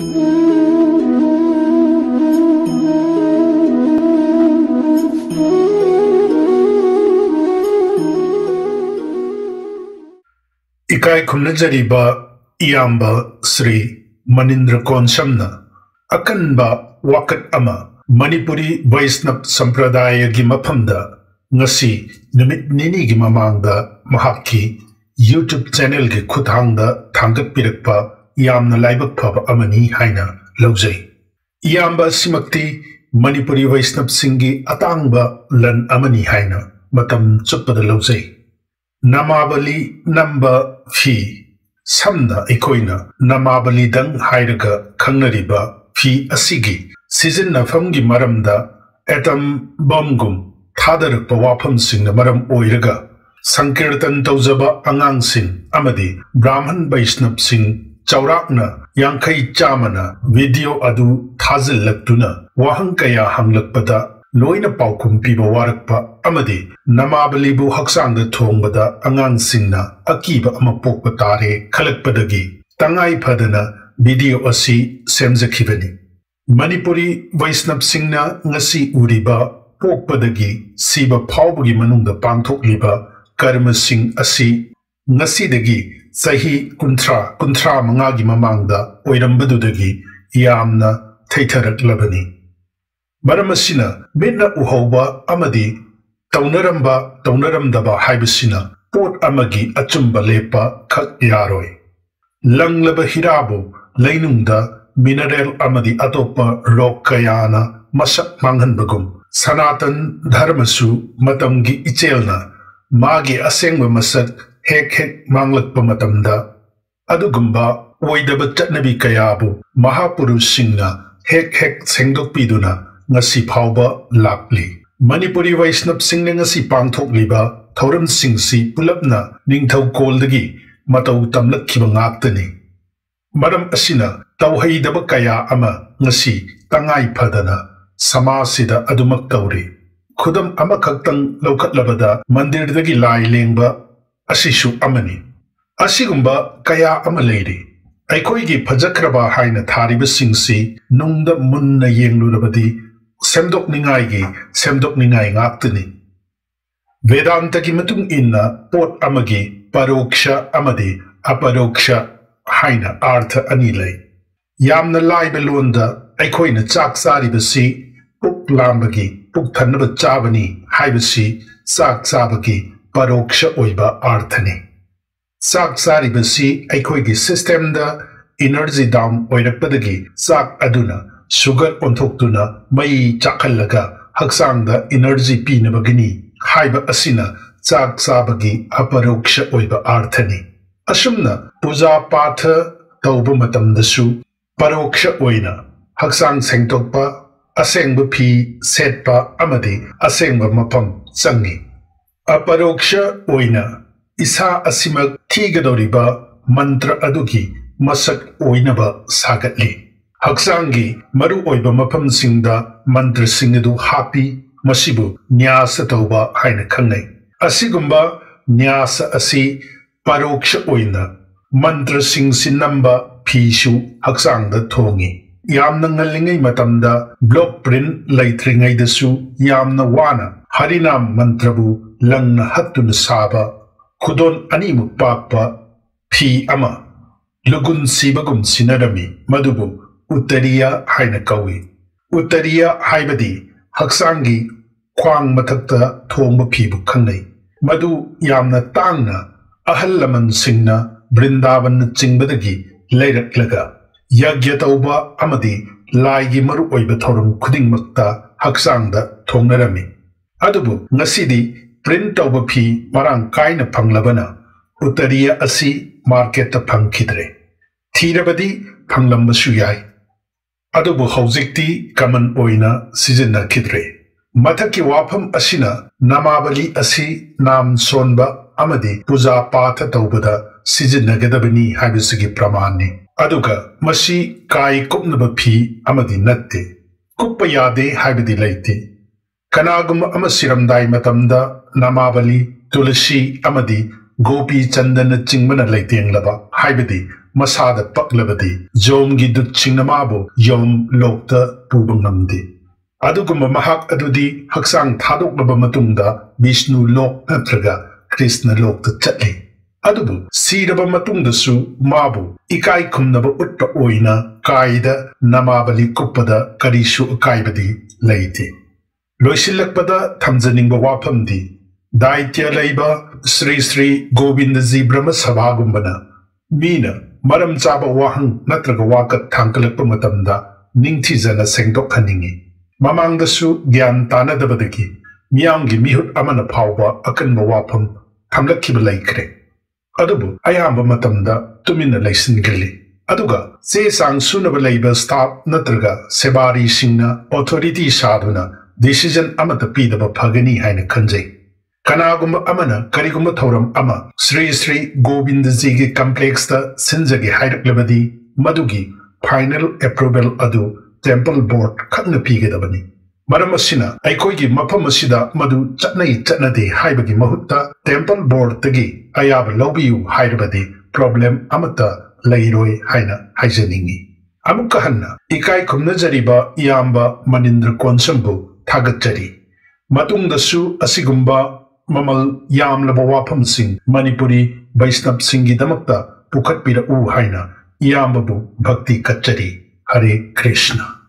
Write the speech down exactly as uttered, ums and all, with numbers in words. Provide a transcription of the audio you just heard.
ꯏꯀꯥꯏ ꯈꯨꯝꯅꯖꯔꯤꯕ ꯏꯌꯥꯝꯕ ꯁ꯭ꯔꯤ ꯃꯅꯤꯟꯗ꯭ꯔ ꯀꯣꯟꯁꯝꯅ ꯑꯀꯟꯕ ꯋꯥꯀꯠ ꯑꯃ ꯃꯅꯤꯄꯨꯔꯤ ꯕꯩꯁꯅꯕ ꯁꯝꯄ꯭ꯔꯗꯥꯌꯒꯤ ꯃꯐꯝꯗ ꯉꯁꯤ ꯅꯨꯃꯤꯠ ꯅꯤꯅꯤꯒꯤ ꯃꯃꯥꯡꯗ ꯃꯍꯥꯛꯀꯤ YouTube ꯆꯦꯅꯦꯜꯒꯤ ꯈꯨꯠꯊꯥꯡꯗ ꯊꯥꯡꯒꯠꯄꯤꯔꯛꯄ ꯌꯥꯝꯅ ꯂꯥꯏꯕꯛ ꯐꯕ ꯑꯃꯅꯤ ꯍꯥꯏꯅ ꯂꯧꯖꯩ꯫ ꯏꯌꯥꯝꯕ ꯑꯁꯤꯃꯛꯇꯤ ꯃꯅꯤꯄꯨꯔꯤ ꯕꯩꯁꯅꯕꯁꯤꯡꯒꯤ ꯑꯇꯥꯡꯕ ꯂꯟ ꯑꯃꯅꯤ ꯍꯥꯏꯅ ꯃꯇꯝ ꯆꯨꯞꯄꯗ ꯂꯧꯖꯩ꯫ ꯅꯃꯥꯕꯂꯤ ꯅꯝꯕ ꯐꯤ, ꯁꯝꯅ ꯑꯩꯈꯣꯏꯅ ꯅꯃꯥꯕꯂꯤꯗꯪ ꯍꯥꯏꯔꯒ ꯈꯪꯅꯔꯤꯕ ꯐꯤ ꯑꯁꯤꯒꯤ ꯁꯤꯖꯤꯟꯅꯐꯝꯒꯤ ꯃꯔꯝꯗ ꯑꯦꯇꯝ ꯕꯝꯒꯨꯝ ꯊꯥꯗꯔꯛꯄ ꯋꯥꯐꯝꯁꯤꯡꯅ ꯃꯔꯝ ꯑꯣꯏꯔꯒ ꯁꯪꯀꯤꯔꯇꯟ ꯇꯧꯖꯕ ꯑꯉꯥꯡꯁꯤꯡ ꯑꯃꯗꯤ ꯕ꯭ꯔꯥꯍꯃꯟ ꯕꯩꯁꯅꯕꯁꯤꯡ ꯆꯥꯎꯔꯥꯛꯅ ꯌꯥꯡꯈꯩ ꯆꯥꯝꯃꯅ ꯚꯤꯗꯤꯑꯣ ꯑꯗꯨ ꯊꯥꯖꯤꯜꯂꯛꯇꯨꯅ ꯋꯥꯍꯪ ꯀꯌꯥ ꯍꯪꯂꯛꯄꯗ ꯂꯣꯏꯅ ꯄꯥꯎꯈꯨꯝ ꯄꯤꯕ ꯋꯥꯔꯛꯄ ꯑꯃꯗꯤ ꯅꯃꯥꯕꯂꯤꯕꯨ ꯍꯛꯆꯥꯡꯗ ꯊꯣꯡꯕꯗ ꯑꯉꯥꯡꯁꯤꯡꯅ ꯑꯀꯤꯕ ꯑꯃ ꯄꯣꯛꯄ ꯇꯥꯔꯦ ꯈꯜꯂꯛꯄꯗꯒꯤ ꯇꯉꯥꯏ ꯐꯗꯅ ꯚꯤꯗꯤꯑꯣ ꯑꯁꯤ ꯁꯦꯝꯖꯈꯤꯕꯅꯤ꯫ ꯃꯅꯤꯄꯨꯔꯤ ꯕꯩꯁꯅꯕꯁꯤꯡꯅ ꯉꯁꯤ ꯎꯔꯤꯕ ꯄꯣꯛꯄꯗꯒꯤ ꯁꯤꯕ ꯐꯥꯎꯕꯒꯤ ꯃꯅꯨꯡꯗ ꯄꯥꯡꯊꯣꯛꯂꯤꯕ ꯀꯔꯃꯁꯤꯡ ꯑꯁꯤ ꯉꯁꯤꯗꯒꯤ ꯆꯍꯤ ꯀꯨꯟꯊ꯭ꯔꯥ, ꯀꯨꯟꯊ꯭ꯔꯥ ꯃꯉꯥꯒꯤ ꯃꯃꯥꯡꯗ ꯑꯣꯏꯔꯝꯕꯗꯨꯗꯒꯤ ꯌꯥꯝꯅ ꯊꯩꯊꯔꯛꯂꯕꯅꯤ꯫ ꯃꯔꯝ ꯑꯁꯤꯅ ꯃꯤꯠꯅ ꯎꯍꯧꯕ ꯑꯃꯗꯤ ꯇꯧꯅꯔꯝꯕ, ꯇꯧꯅꯔꯝꯗꯕ ꯍꯥꯏꯕꯁꯤꯅ ꯄꯣꯠ ꯑꯃꯒꯤ ꯑꯆꯨꯝꯕ ꯂꯦꯞꯄ ꯈꯛ ꯌꯥꯔꯣꯏ꯫ ꯂꯪꯂꯕ ꯍꯤꯔꯥꯕꯨ ꯂꯩꯅꯨꯡꯗ ꯃꯤꯅꯔꯦꯜ ꯑꯃꯗꯤ ꯑꯇꯣꯞꯄ ꯔꯣꯛ ꯀꯌꯥꯅ ꯃꯁꯛ ꯃꯥꯡꯍꯟꯕꯒꯨꯝ, ꯁꯅꯥꯇꯟ ꯙꯔꯃꯁꯨ ꯃꯇꯝꯒꯤ ꯏꯆꯦꯜꯅ ꯃꯥꯒꯤ ꯑꯁꯦꯡꯕ ꯃꯁꯛ ꯍꯦꯛ ꯍꯦꯛ ꯃꯥꯡꯂꯛꯄ ꯃꯇꯝꯗ, ꯑꯗꯨꯒꯨꯝꯕ ꯑꯣꯏꯗꯕ ꯆꯠꯅꯕꯤ ꯀꯌꯥꯕꯨ ꯃꯍꯥꯄꯨꯔꯨꯁꯁꯤꯡꯅ ꯍꯦꯛ ꯍꯦꯛ ꯁꯦꯡꯗꯣꯛꯄꯤꯗꯨꯅ ꯉꯁꯤ ꯐꯥꯎꯕ ꯂꯥꯛꯂꯤ꯫ ꯃꯅꯤꯄꯨꯔꯤ ꯕꯩꯁꯅꯕꯁꯤꯡꯅ ꯉꯁꯤ ꯄꯥꯡꯊꯣꯛꯂꯤꯕ ꯊꯧꯔꯝꯁꯤꯡꯁꯤ ꯄꯨꯂꯞꯅ ꯅꯤꯡꯊꯧꯀꯣꯜꯗꯒꯤ ꯃꯇꯧ ꯇꯝꯂꯛꯈꯤꯕ ꯉꯥꯛꯇꯅꯤ꯫ ꯃꯔꯝ ꯑꯁꯤꯅ ꯇꯧꯍꯩꯗꯕ ꯀꯌꯥ ꯑꯃ ꯉꯁꯤ ꯇꯉꯥꯏ ꯐꯗꯅ ꯁꯃꯥꯖꯁꯤꯗ ꯑꯗꯨꯃꯛ ꯇꯧꯔꯤ꯫ ꯈꯨꯗꯝ ꯑꯃꯈꯛꯇꯪ ꯂꯧꯈꯠꯂꯕꯗ ꯃꯟꯗꯤꯔꯗꯒꯤ ꯂꯥꯏ ꯂꯦꯡꯕ ꯑꯁꯤꯁꯨ ꯑꯃꯅꯤ꯫ ꯑꯁꯤꯒꯨꯝꯕ ꯀꯌꯥ ꯑꯃ ꯂꯩꯔꯤ꯫ ꯑꯩꯈꯣꯏꯒꯤ ꯐꯖꯈ꯭ꯔꯕ ꯍꯥꯏꯅ ꯊꯥꯔꯤꯕꯁꯤꯡꯁꯤ ꯅꯨꯡꯗ ꯃꯨꯟꯅ ꯌꯦꯡꯂꯨꯔꯕꯗꯤ ꯁꯦꯝꯗꯣꯛꯅꯤꯡꯉꯥꯏꯒꯤ ꯁꯦꯝꯗꯣꯛꯅꯤꯡꯉꯥꯏ ꯉꯥꯛꯇꯅꯤ꯫ ꯚꯦꯗꯥꯟꯇꯒꯤ ꯃꯇꯨꯡ ꯏꯟꯅ ꯄꯣꯠ ꯑꯃꯒꯤ ꯄꯔꯣꯛꯁ ꯑꯃꯗꯤ ꯑꯄꯔꯣꯛꯁ ꯍꯥꯏꯅ ꯑꯥꯔꯊ ꯑꯅꯤ ꯂꯩ꯫ ꯌꯥꯝꯅ ꯂꯥꯏꯕ ꯂꯣꯟꯗ ꯑꯩꯈꯣꯏꯅ ꯆꯥꯛ ꯆꯥꯔꯤꯕꯁꯤ ꯄꯨꯛ ꯂꯥꯝꯕꯒꯤ, ꯄꯨꯛ ꯊꯟꯅꯕ ꯆꯥꯕꯅꯤ ꯍꯥꯏꯕꯁꯤ ꯆꯥꯛ ꯆꯥꯕꯒꯤ ꯄꯔꯣꯛꯁ ꯑꯣꯏꯕ ꯑꯥꯔꯊꯅꯤ꯫ ꯆꯥꯛ ꯆꯥꯔꯤꯕꯁꯤ ꯑꯩꯈꯣꯏꯒꯤ ꯁꯤꯁꯇꯦꯝꯗ ꯏꯅꯔꯖꯤ ꯗꯥꯎꯟ ꯑꯣꯏꯔꯛꯄꯗꯒꯤ ꯆꯥꯛ ꯑꯗꯨꯅ ꯁꯨꯒꯔ ꯑꯣꯟꯊꯣꯛꯇꯨꯅ ꯃꯩ ꯆꯥꯛꯍꯜꯂꯒ ꯍꯛꯆꯥꯡꯗ ꯏꯅꯔꯖꯤ ꯄꯤꯅꯕꯒꯤꯅꯤ ꯍꯥꯏꯕ ꯑꯁꯤꯅ ꯆꯥꯛ ꯆꯥꯕꯒꯤ ꯑꯄꯔꯣꯛꯁ ꯑꯣꯏꯕ ꯑꯥꯔꯊꯅꯤ꯫ ꯑꯁꯨꯝꯅ ꯄꯨꯖꯥ ꯄꯥꯊ ꯇꯧꯕ ꯃꯇꯝꯗꯁꯨ ꯄꯔꯣꯛꯁ ꯑꯣꯏꯅ ꯍꯛꯆꯥꯡ ꯁꯦꯡꯗꯣꯛꯄ, ꯑꯁꯦꯡꯕ ꯐꯤ ꯁꯦꯠꯄ ꯑꯃꯗꯤ ꯑꯁꯦꯡꯕ ꯃꯐꯝ ꯆꯪꯏ꯫ ꯑꯄꯔꯣꯛꯁ ꯑꯣꯏꯅ ꯏꯁꯥ ꯑꯁꯤꯃꯛ ꯊꯤꯒꯗꯧꯔꯤꯕ ꯃꯟꯇ꯭ꯔ ꯑꯗꯨꯒꯤ ꯃꯁꯛ ꯑꯣꯏꯅꯕ ꯁꯥꯒꯠꯂꯤ꯫ ꯍꯛꯆꯥꯡꯒꯤ ꯃꯔꯨꯑꯣꯏꯕ ꯃꯐꯝꯁꯤꯡꯗ ꯃꯟꯇ꯭ꯔꯁꯤꯡ ꯑꯗꯨ ꯍꯥꯞꯄꯤ꯫ ꯃꯁꯤꯕꯨ ꯅ꯭ꯌꯥꯁ ꯇꯧꯕ ꯍꯥꯏꯅ ꯈꯪꯅꯩ꯫ ꯑꯁꯤꯒꯨꯝꯕ ꯅ꯭ꯌꯥꯁ ꯑꯁꯤ ꯄꯔꯣꯛꯁ ꯑꯣꯏꯅ ꯃꯟꯇ꯭ꯔꯁꯤꯡꯁꯤ ꯅꯝꯕ ꯐꯤꯁꯨ ꯍꯛꯆꯥꯡꯗ ꯊꯣꯡꯏ꯫ ꯌꯥꯝꯅ ꯉꯜꯂꯤꯉꯩ ꯃꯇꯝꯗ ꯕ꯭ꯂꯣꯛ ꯄ꯭ꯔꯤꯟ ꯂꯩꯇ꯭ꯔꯤꯉꯩꯗꯁꯨ ꯌꯥꯝꯅ ꯋꯥꯅ ꯍꯔꯤꯅꯥꯝ ꯃꯟꯇ꯭ꯔꯕꯨ ꯂꯪꯅ ꯍꯠꯇꯨꯅ ꯁꯥꯕ ꯈꯨꯗꯣꯟ ꯑꯅꯤꯃꯨꯛ ꯄꯥꯛꯄ ꯐꯤ ꯑꯃ ꯂꯨꯒꯨꯟ ꯁꯤꯕꯒꯨꯝ ꯁꯤꯟꯅꯔꯝꯃꯤ꯫ ꯃꯗꯨꯕꯨ ꯎꯠꯇꯔꯤꯌꯥ ꯍꯥꯏꯅ ꯀꯧꯏ꯫ ꯎꯠꯇꯔꯤꯌꯥ ꯍꯥꯏꯕꯗꯤ ꯍꯛꯆꯥꯡꯒꯤ ꯈ꯭ꯋꯥꯡ ꯃꯊꯛꯇ ꯊꯣꯡꯕ ꯐꯤꯕꯨ ꯈꯪꯅꯩ꯫ ꯃꯗꯨ ꯌꯥꯝꯅ ꯇꯥꯡꯅ ꯑꯍꯜ ꯂꯃꯟꯁꯤꯡꯅ ꯕ꯭ꯔꯤꯟꯗꯥꯕꯟꯅꯆꯤꯡꯕꯗꯒꯤ ꯂꯩꯔꯛꯂꯒ ꯌꯒ꯭ꯌ ꯇꯧꯕ ꯑꯃꯗꯤ ꯂꯥꯏꯒꯤ ꯃꯔꯨꯑꯣꯏꯕ ꯊꯧꯔꯝ ꯈꯨꯗꯤꯡꯃꯛꯇ ꯍꯛꯆꯥꯡꯗ ꯊꯣꯡꯅꯔꯝꯃꯤ꯫ ꯑꯗꯨꯕꯨ ꯉꯁꯤꯗꯤ ꯄ꯭ꯔꯤꯟ ꯇꯧꯕ ꯐꯤ ꯃꯔꯥꯡ ꯀꯥꯏꯅ ꯐꯪꯂꯕꯅ ꯎꯠꯇꯔꯤꯌꯥ ꯑꯁꯤ ꯃꯥꯔꯀꯦꯠꯇ ꯐꯪꯈꯤꯗ꯭ꯔꯦ꯫ ꯊꯤꯔꯕꯗꯤ ꯐꯪꯂꯝꯕꯁꯨ ꯌꯥꯏ꯫ ꯑꯗꯨꯕꯨ ꯍꯧꯖꯤꯛꯇꯤ ꯀꯃꯟ ꯑꯣꯏꯅ ꯁꯤꯖꯤꯟꯅꯈꯤꯗ꯭ꯔꯦ꯫ ꯃꯊꯛꯀꯤ ꯋꯥꯐꯝ ꯑꯁꯤꯅ ꯅꯥꯃꯥꯕꯂꯤ ꯑꯁꯤ ꯅꯥꯝ ꯁꯣꯟꯕ ꯑꯃꯗꯤ ꯄꯨꯖꯥ ꯄꯥꯊ ꯇꯧꯕꯗ ꯁꯤꯖꯤꯟꯅꯒꯗꯕꯅꯤ ꯍꯥꯏꯕꯁꯤꯒꯤ ꯄ꯭ꯔꯃꯥꯟꯅꯤ꯫ ꯑꯗꯨꯒ ꯃꯁꯤ ꯀꯥꯏ ꯀꯨꯞꯅꯕ ꯐꯤ ꯑꯃꯗꯤ ꯅꯠꯇꯦ꯫ ꯀꯨꯞꯄ ꯌꯥꯗꯦ ꯍꯥꯏꯕꯗꯤ ꯂꯩꯇꯦ꯫ ꯀꯅꯥꯒꯨꯝꯕ ꯑꯃ ꯁꯤꯔꯝꯗꯥꯏ ꯃꯇꯝꯗ ꯅꯥꯃꯥꯕꯂꯤ, ꯇꯨꯂꯁꯤ ꯑꯃꯗꯤ ꯒꯣꯄꯤ ꯆꯟꯗꯅꯆꯤꯡꯕꯅ ꯂꯩꯇꯦꯡꯂꯕ, ꯍꯥꯏꯕꯗꯤ ꯃꯁꯥꯗ ꯄꯛꯂꯕꯗꯤ ꯌꯣꯝꯒꯤ ꯗꯨꯠꯁꯤꯡꯅ ꯃꯥꯕꯨ ꯌꯣꯝ ꯂꯣꯛꯇ ꯄꯨꯕ ꯉꯝꯗꯦ꯫ ꯑꯗꯨꯒꯨꯝꯕ ꯃꯍꯥꯛ ꯑꯗꯨꯗꯤ ꯍꯛꯆꯥꯡ ꯊꯥꯗꯣꯛꯂꯕ ꯃꯇꯨꯡꯗ ꯕꯤꯁꯅꯨ ꯂꯣꯛ ꯅꯠꯇ꯭ꯔꯒ ꯀ꯭ꯔꯤꯁꯅ ꯂꯣꯛꯇ ꯆꯠꯂꯤ꯫ ꯑꯗꯨꯕꯨ ꯁꯤꯔꯕ ꯃꯇꯨꯡꯗꯁꯨ ꯃꯥꯕꯨ ꯏꯀꯥꯏ ꯈꯨꯝꯅꯕ ꯎꯠꯄ ꯑꯣꯏꯅ ꯀꯥꯏꯗ ꯅꯃꯥꯕꯂꯤ ꯀꯨꯞꯄꯗ ꯀꯔꯤꯁꯨ ꯑꯀꯥꯏꯕꯗꯤ ꯂꯩꯇꯦ꯫ ꯂꯣꯏꯁꯤꯜꯂꯛꯄꯗ ꯊꯝꯖꯅꯤꯡꯕ ꯋꯥꯐꯝꯗꯤ, ꯗꯥꯏꯇ꯭ꯌ ꯂꯩꯕ ꯁ꯭ꯔꯤ ꯁ꯭ꯔꯤ ꯒꯣꯕꯤꯟꯗꯖꯤ ꯕ꯭ꯔꯍ꯭ꯃ ꯁꯚꯥꯒꯨꯝꯕꯅ ꯃꯤꯅ ꯃꯔꯝ ꯆꯥꯕ ꯋꯥꯍꯪ ꯅꯠꯇ꯭ꯔꯒ ꯋꯥꯀꯠ ꯊꯥꯡꯒꯠꯂꯛꯄ ꯃꯇꯝꯗ ꯅꯤꯡꯊꯤꯖꯅ ꯁꯦꯡꯗꯣꯛꯍꯟꯅꯤꯡꯏ꯫ ꯃꯃꯥꯡꯗꯁꯨ ꯒ꯭ꯌꯥꯟ ꯇꯥꯅꯗꯕꯗꯒꯤ ꯃꯤꯌꯥꯝꯒꯤ ꯃꯤꯍꯨꯠ ꯑꯃꯅ ꯐꯥꯎꯕ ꯑꯀꯟꯕ ꯋꯥꯐꯝ ꯊꯝꯂꯛꯈꯤꯕ ꯂꯩꯈ꯭ꯔꯦ꯫ ꯑꯗꯨꯕꯨ ꯑꯌꯥꯝꯕ ꯃꯇꯝꯗ ꯇꯨꯃꯤꯟꯅ ꯂꯩꯁꯤꯟꯒꯜꯂꯤ꯫ ꯑꯗꯨꯒ ꯆꯦ ꯆꯥꯡ ꯁꯨꯅꯕ ꯂꯩꯕ ꯁ꯭ꯇꯥꯐ ꯅꯠꯇ꯭ꯔꯒ ꯁꯦꯕꯥꯔꯤꯁꯤꯡꯅ ꯑꯣꯊꯣꯔꯤꯇꯤ ꯁꯥꯗꯨꯅ ꯗꯤꯁꯤꯖꯟ ꯑꯃꯠꯇ ꯄꯤꯗꯕ ꯐꯒꯅꯤ ꯍꯥꯏꯅ ꯈꯟꯖꯩ꯫ ꯀꯅꯥꯒꯨꯝꯕ ꯑꯃꯅ ꯀꯔꯤꯒꯨꯝꯕ ꯊꯧꯔꯝ ꯑꯃ ꯁ꯭ꯔꯤ ꯁ꯭ꯔꯤ ꯒꯣꯕꯤꯟꯗꯖꯤꯒꯤ ꯀꯝꯄ꯭ꯂꯦꯛꯁꯇ ꯁꯤꯟꯖꯒꯦ ꯍꯥꯏꯔꯛꯂꯕꯗꯤ, ꯃꯗꯨꯒꯤ ꯐꯥꯏꯅꯦꯜ ꯑꯦꯄ꯭ꯔꯨꯚꯦꯜ ꯑꯗꯨ ꯇꯦꯝꯄꯜ ꯕꯣꯔꯗ ꯈꯛꯅ ꯄꯤꯒꯗꯕꯅꯤ꯫ ꯃꯔꯝ ꯑꯁꯤꯅ, ꯑꯩꯈꯣꯏꯒꯤ ꯃꯐꯝ ꯑꯁꯤꯗ ꯃꯗꯨ ꯆꯠꯅꯩ ꯆꯠꯅꯗꯦ ꯍꯥꯏꯕꯒꯤ ꯃꯍꯨꯠꯇ ꯇꯦꯝꯄꯜ ꯕꯣꯔꯗꯇꯒꯤ ꯑꯌꯥꯕ ꯂꯧꯕꯤꯌꯨ ꯍꯥꯏꯔꯕꯗꯤ ꯄ꯭ꯔꯣꯕ꯭ꯂꯦꯝ ꯑꯃꯠꯇ ꯂꯩꯔꯣꯏ ꯍꯥꯏꯅ ꯍꯥꯏꯖꯅꯤꯡꯏ꯫ ꯑꯃꯨꯛꯀ ꯍꯟꯅ ꯏꯀꯥꯏ ꯈꯨꯝꯅꯖꯔꯤꯕ ꯏꯌꯥꯝꯕ ꯃꯅꯤꯟꯗ꯭ꯔ ꯀꯣꯟꯁꯝꯕꯨ ꯊꯥꯒꯠꯆꯔꯤ꯫ ꯃꯇꯨꯡꯗꯁꯨ ꯑꯁꯤꯒꯨꯝꯕ ꯃꯃꯜ ꯌꯥꯝꯂꯕ ꯋꯥꯐꯝꯁꯤꯡ ꯃꯅꯤꯄꯨꯔꯤ ꯕꯩꯁꯅꯕꯁꯤꯡꯒꯤꯗꯃꯛꯇ ꯄꯨꯈꯠꯄꯤꯔꯛꯎ ꯍꯥꯏꯅ ꯏꯌꯥꯝꯕꯕꯨ ꯚꯛꯇꯤ ꯀꯠꯆꯔꯤ꯫ ꯍꯔꯦ ꯀ꯭ꯔꯤꯁꯅ꯫